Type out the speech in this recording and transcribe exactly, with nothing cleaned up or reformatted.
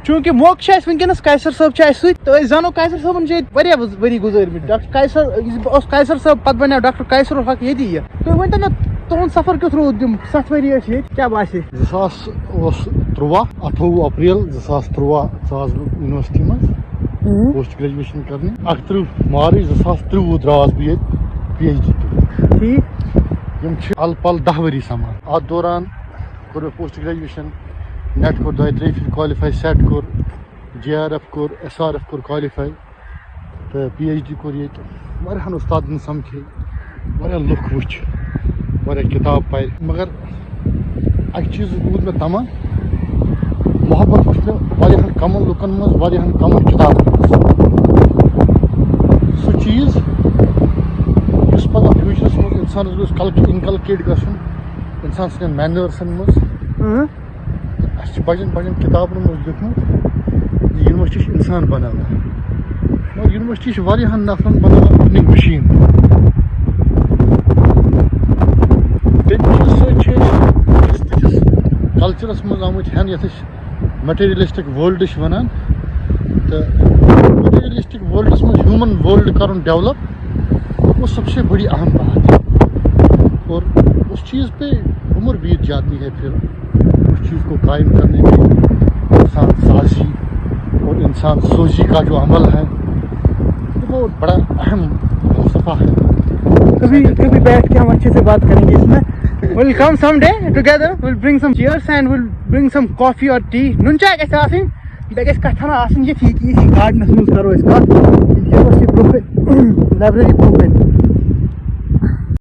چوٗنٛکہِ موقعہٕ چھُ اَسہِ وٕنکیٚنَس قیصر صٲب چھُ اَسہِ سۭتۍ، تہٕ أسۍ زانو قیصر صٲبَن چھِ ییٚتہِ واریاہ ؤز- ؤری گُزٲرمٕتۍ۔ ڈاکٹر قیصر، یُس اوس قیصر صٲب، پَتہٕ بَنیو ڈاکٹر قیصر الحق ییٚتی یہِ۔ تُہۍ ؤنۍ تو مےٚ، تُہُنٛد سفر کیُتھ روٗد؟ یِم ستھ ؤری ٲسۍ ییٚتہِ، کیٛاہ باسے؟ زٕ ساس اوس تُرٛواہ، اَٹھووُہ اپریل زٕ ساس تُرٛواہ ژاس بہٕ یونیورسٹی منٛز پوسٹ گریجویشن کرنہِ۔ اَکترٕہ مارچ زٕ ساس ترٛوٚوُہ درٛاس بہٕ ییٚتہِ پی ایچ ڈی کٔرِتھ۔ ٹھیٖک۔ یِم چھِ اَلہٕ پَلہٕ دَہ ؤری سَمان۔ اَتھ دوران کوٚر مےٚ پوسٹ گریجویشن، نیٹ کوٚر دۄیہِ ترٛیٚیہِ پھِرِ کالِفاے، سیٹ کوٚر، جے آر ایف کوٚر، ایس آر ایف کوٚر کالِفاے، تہٕ پی ایچ ڈی کوٚر ییٚتہِ۔ واریاہَن اُستادَن سَمکھے، واریاہ لُکھ وٕچھ، واریاہ کِتاب پَرِ۔ مگر اَکہِ چیٖزُک روٗد مےٚ تَمَن، محبت وٕچھ مےٚ واریاہَن کَمَن لُکَن منٛز، واریاہَن کَمَن کِتابَن منٛز۔ سُہ چیٖز یُس پَگاہ فیوٗچرَس منٛز اِنسانَس گوٚژھ کَلکہِ اِنکَلکیٹ گژھُن اِنسان سٕنٛدٮ۪ن مینٲرسَن منٛز۔ اَسہِ چھِ بَجَن بَجَن کِتابَن منٛز لیوٗکھمُت زِ یونیورسٹی چھِ اِنسان بَناوان، مگر یونیورسٹی چھِ واریاہَن نفرَن بَناوان پِکنِک مِشیٖن۔ تَمہِ چیٖزٕ سۭتۍ چھِ أسۍ أزکِس کَلچَرَس منٛز آمٕتۍ ہٮ۪نہٕ، یَتھ أسۍ مٹیریلسٹک ورلڈ چھِ وَنان۔ تہٕ مٹیریلسٹک ورلڈَس منٛز ہیوٗمَن ورلڈ کَرُن ڈیولپ، وہ سب سے بڑی اہم بات ہے۔ اور اس چیز پہ عمر بیت جاتی ہے پھر۔ اس چیز کو قائم کرنے میں انسان سازی اور انسان سوزی کا جو عمل ہے، وہ بڑا اہم فلسفہ ہے۔ کبھی کبھی بیٹھ کے ہم اچھے سے بات کریں گے اس میں۔ We'll come someday together, we'll bring some chairs and we'll bring some coffee or tea. نُن چاے گژھِ آسٕنۍ، بیٚیہِ گژھِ کَتھ ہنا آسٕنۍ یِتھی یِتھی گاڈنَس منٛز کَرو أسۍ کَتھ۔ یونیورسٹی برونٛہہ کَنہِ، لایبرٔری برونٛہہ کَنہِ۔